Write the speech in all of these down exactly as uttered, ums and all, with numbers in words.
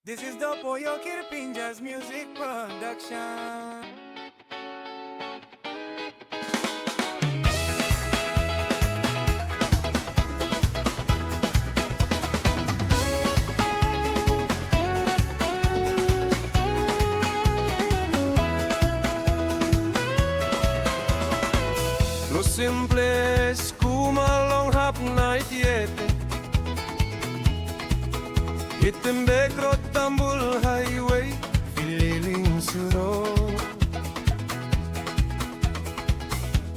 This is the Poyo Kirpinjas Music Production. Lusim ples kuma long hap nait yet. Hitim bek rot tambul highway, fililing suro.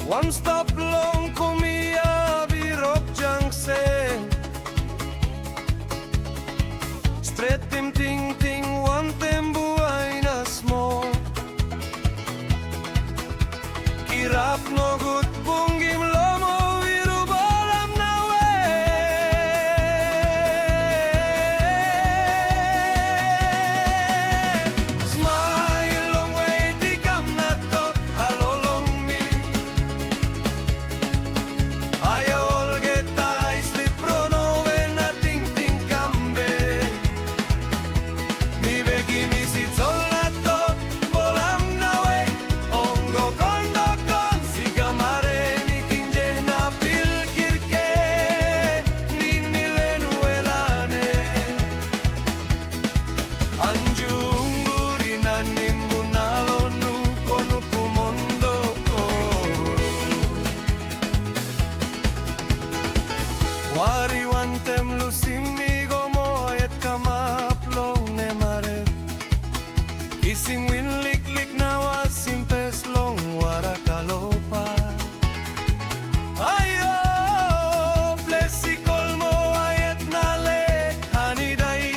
Wan stop long kumia birok jangsen. Stretim tingting wantem buai na smok. Kirap nogut bungim lomo wiru bolam nawe. Smail long wet i kam na tok halo long mi. Aia olgeta i slip rot nowe na tingting kam bek. Mi bekim isi tol na tok bolam nawe. Ongo kondo kon sigamare mi kinje na pilkirke. Nini len welane. Anjung guri na nimbun na lonu konu kumondo ko. Wari wantem lusim mi go moa yet kamap long nemare. Kisim win liklik na wasim pes long wara kalopa. Aio, ples i kol moa yet na lek hani dai.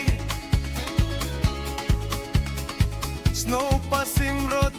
Sno pasim rot